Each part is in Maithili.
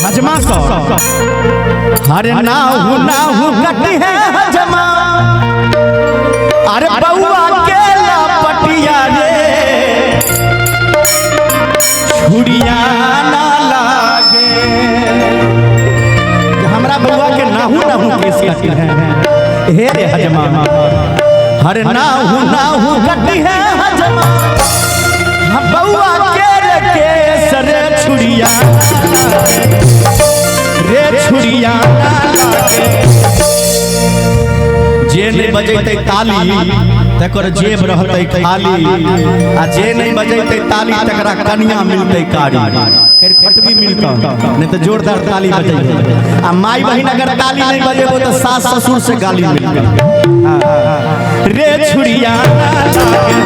हजमा सौ अरे नाहु नाहु कटी है हजमा, अरे बउआ के लपटिया रे छुड़िया ना लागे। हमरा बउआ के नाहु नाहु केस कटी है हे रे हजमा, अरे नाहु नाहु कटी है हजमा, बउआ के रे केस रे छुड़िया रे छुड़िया ना लागे। जे नहीं बजैते ताली तकर जेब रहतै खाली, आ जे नहीं बजैते ताली तकरा कनिया मिलतै कारी, खटबी मिलतै नहीं तो जोरदार ताली बजैते। आ माई बहिन अगर ताली नहीं बजेबो तो सास ससुर से गाली मिलतै। रे छुड़िया ना लागे,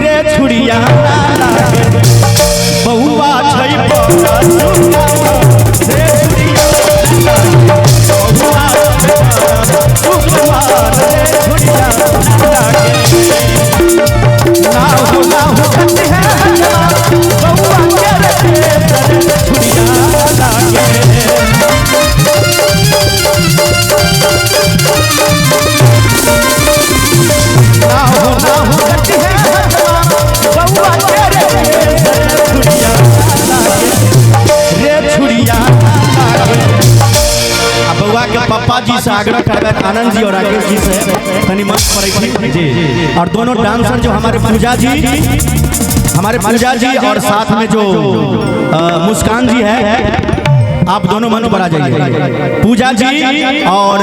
रे छुड़िया ना लागे, बउआ छै रे छुड़िया बउआ रे छुड़िया लागे। नाहु नाहु कटी है हजमा, बउआ के रे छुड़िया लागे। नाहु नाहु कटी है हजमा, बउआ के रे छुड़िया लागे, रे छुड़िया लागे। बउआ के पप्पा जी से आग्रह करबै आनंद जी और राकेश जी से तनी मंच पर जी, और दोनों डांसर जो हमारे पूजा जी, हमारे पूजा जी और साथ में जो मुस्कान जी है, आप दोनों मंच पर आ जाइए। पूजा जी और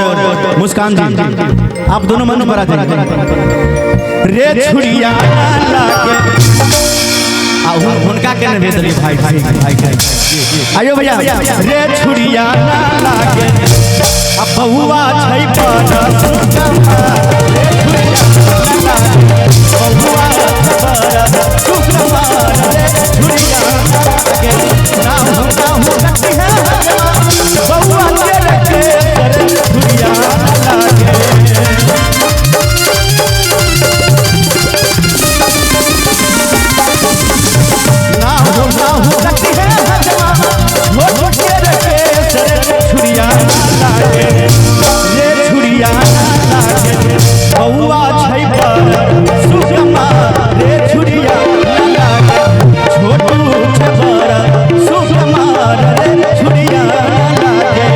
मुस्कान जी, आप दोनों मंच पर आ जाइए। रे छुड़िया लागे, हुनका के ने भेज दिए भाई भाई भाई भाई आइयो भैया। रे छुड़िया ना लागे, अब बउआ छै पर रे छुड़िया ना लागे, बउआ पर सुकुमार रे छुड़िया लागे। नाहु नाहु कटी है हजमा, बउआ के रे छुड़िया लागे। नाहु नाहु कटी है हजमा, छोटू के रे छुड़िया लागे, रे छुड़िया लागे, बउआ छै पर सुकुमार रे छुड़िया लागे, छोटू छै पर सुकुमार रे छुड़िया लागे।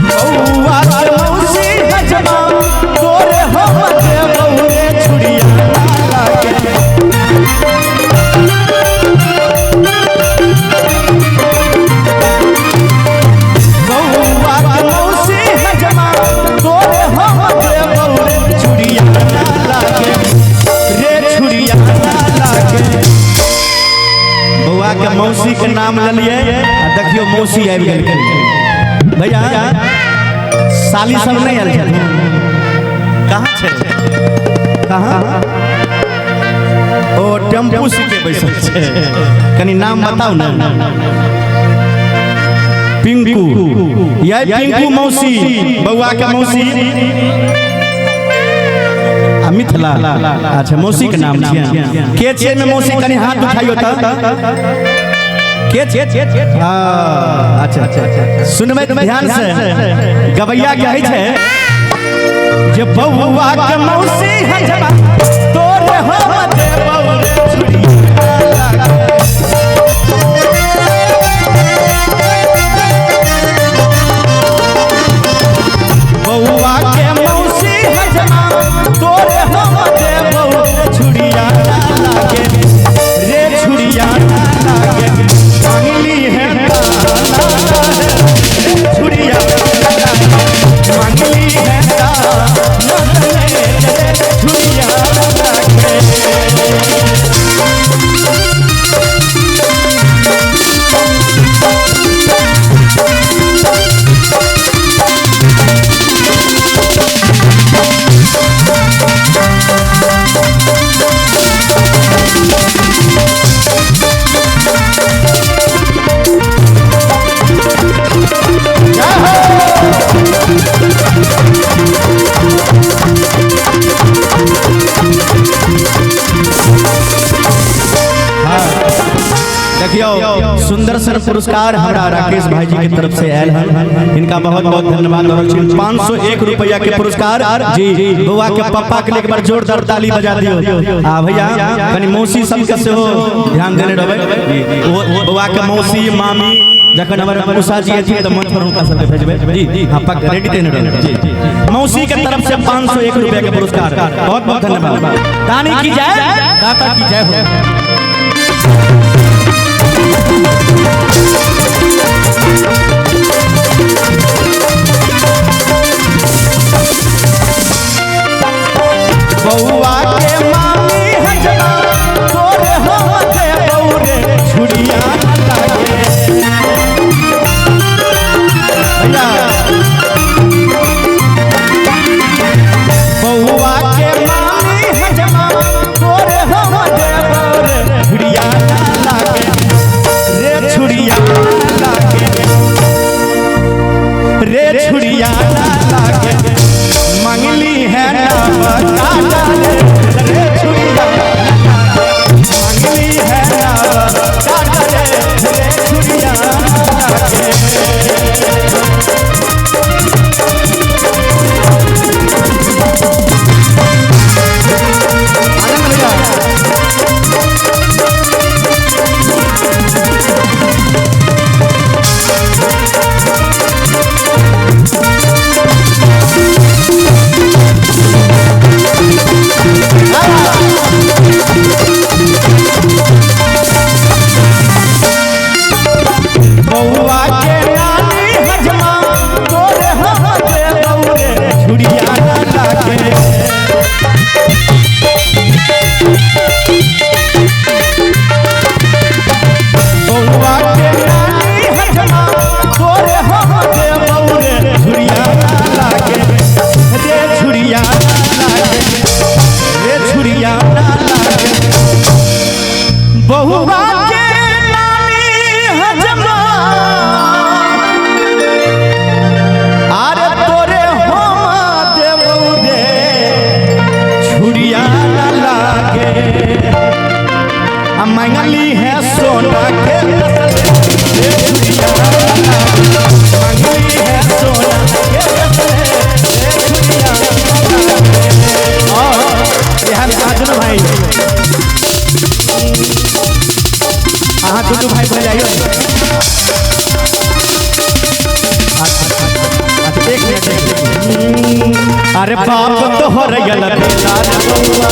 बउआ के मौसी हजमा, तोरे हम देबौ रे छुड़िया लागे। बउआ के मौसी हजमा, तोरे हम देबौ रे छुड़िया लागे, रे छुड़िया लागे। बउआ के मौसी के नाम लेलिए आ देखियो मौसी आबि गेल। भैया साली सब नहीं आयल छथिन, कहाँ छै, कहाँ? ओ टेम्पू सीखे बैसल छै, कनी नाम बताउ ने। पिंकू, यह पिंकू मौसी, बउआ के मौसी आ मिथिला। अच्छा मौसी के नाम छियै, के छियै में मौसी कनी हाथ उठाइयो त के छियै? हाँ अच्छा अच्छा, सुनबै ध्यान से। गवैया कहै छै जे बउआ के मौसी हजमा, तोरे हम देबौ रे छुड़िया लागे। बउआ के मौसी हजमा, तोरे हम देबौ रे छुड़िया लागे, रे छुड़िया लागे, मांगली है छुड़िया लागे, मांगली है छुड़िया लागे। देखियो सुंदर सर पुरस्कार हमरा राकेश भाई जी के तरफ से आयल हन, इनका बहुत बहुत धन्यवाद रहल छी। 501 रुपया के पुरस्कार जी बउआ के पप्पा के लिए एक बार जोरदार ताली बजा दियो। आ भैया कनी मौसी सबके सेहो ध्यान देने रहबै, बउआ के मौसी मामी जखन हमर उषा जी अथिन त मंच पर हुनका सबके भेजबै जी। हां पक्का रेडी देने रहबै जी। मौसी के तरफ से 501 रुपया के पुरस्कार, बहुत बहुत धन्यवाद। दानी की जय, दाता की जय हो। बउआ के मामी हजमा तोरे हम देबौ रे छुड़िया लागे। भैया बउआ के मामी हजमा तोरे हम देबौ रे छुड़िया लागे रे छुड़िया लागे रे छुड़िया लागे मंगली है नाम काटा रे छुड़िया मंगली है नाम काटा रे रे छुड़िया लागे। आनंद भैया बउआ के नानी हजमा तोरे हम देबौ रे छुड़िया लागे। बउआ के नानी हजमा तोरे हम देबौ रे छुड़िया लागे रे छुड़िया लागे रे छुड़िया लागे। बउआ के नानी हजमा अरे तोरे हम देबौ रे छुड़िया लागे। मंगली है सोना के रे छुड़िया लागे। मंगली है सोना के रे छुड़िया लागे। यहाँ दुनू भाई अहाँ दुनू भाई बन जाइयो। अच्छा एक मिनट। अरे बाप तो हो रहा बउआ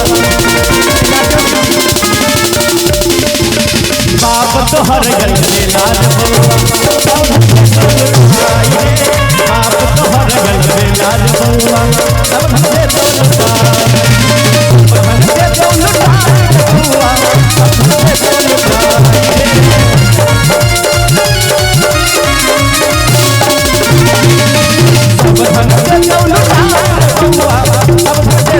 बाप तो हर गल लाल बउआ बाप तो हर गल लाल बउआ सब धन दे बउआ सब धन दे सब धन दे बउआ सब धन दे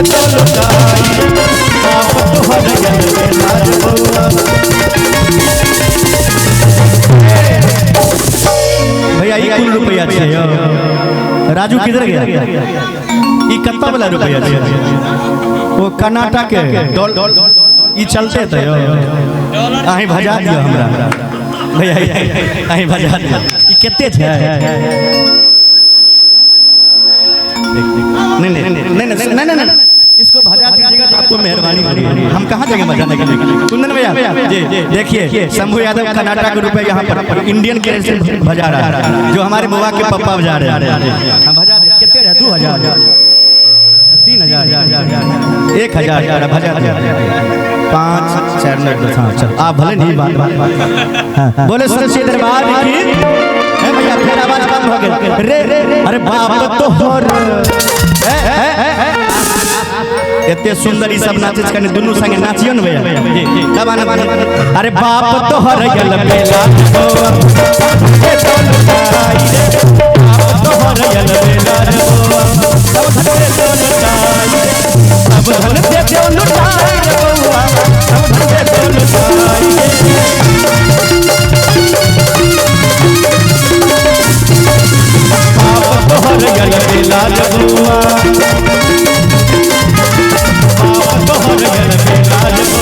बाप तो हर गल लाल बउआ। भैया ये कुल रुपया छे राजू किधर गया? ई कत्ता वाला रुपया छे वो कर्नाटक के डॉल ई चलते थे अहीं भजा दियो हमरा भैया अहीं भजा दियो। ई कते छे? नहीं नहीं नहीं नहीं नहीं नहीं इसको भजा दीजिएगा तो आपको मेहरबानी होगी। हम कहाँ जाएंगे बजाने के लिए? कुंदन भैया जी देखिए शंभू यादव कर्नाटक रुपए यहाँ पर इंडियन करेंसी भजा रहा है जो हमारे बुआ के पप्पा बजा रहे हैं। हम भजा कितने रहे? 2000 3000 1000 भजा 5 4 9 10। हाँ चल आप भले नहीं बात बोले सच्चे दरबार की। भैया फिर आवाज कम हो गई रे रे। अरे बाप तो हो एते सुंदर ई सब नाचे कने दुनू संगे नाचियो न भैया तब आना। अरे बाप तो हर गल बेला ए तो लुटाई रे बाप तो हर गल बेला सब धन दे तो लुटाई सब धन दे तो लुटाई रे बउआ सब धन दे तो लुटाई बाप तो हर गल बेला बउआ बाप तो हर गल बेला बउआ।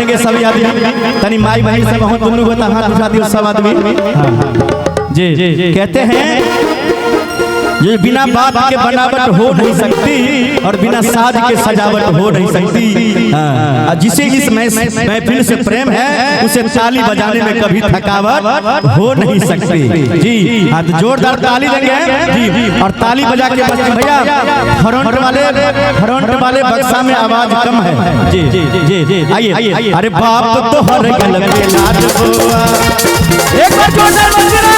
करेंगे सभी आदमी। तनी माई बहन सब हो, दुनू को हाथ उठा दियो सब आदमी। जी कहते हैं ये बिना बात के बनावट हो नहीं सकती और बिना साज के सजावट हो नहीं सकती। हाँ, जिसे इस महफिल से प्रेम है उसे ताली बजाने में कभी थकावट हो नहीं सकती। जी हाँ, तो जोरदार ताली देंगे जी। और ताली बजा के बस भैया फ्रंट वाले बक्सा में आवाज कम है। जी जी जी आइए। अरे बाप तो हर गल पे लाज बुआ, एक बार जोरदार बजना।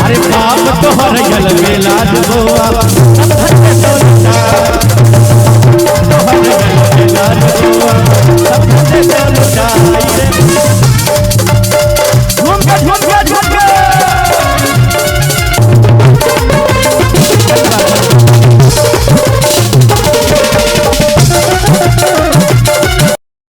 अरे बाप तो हर गल पे लाज बुआ, सब धन के दौलत।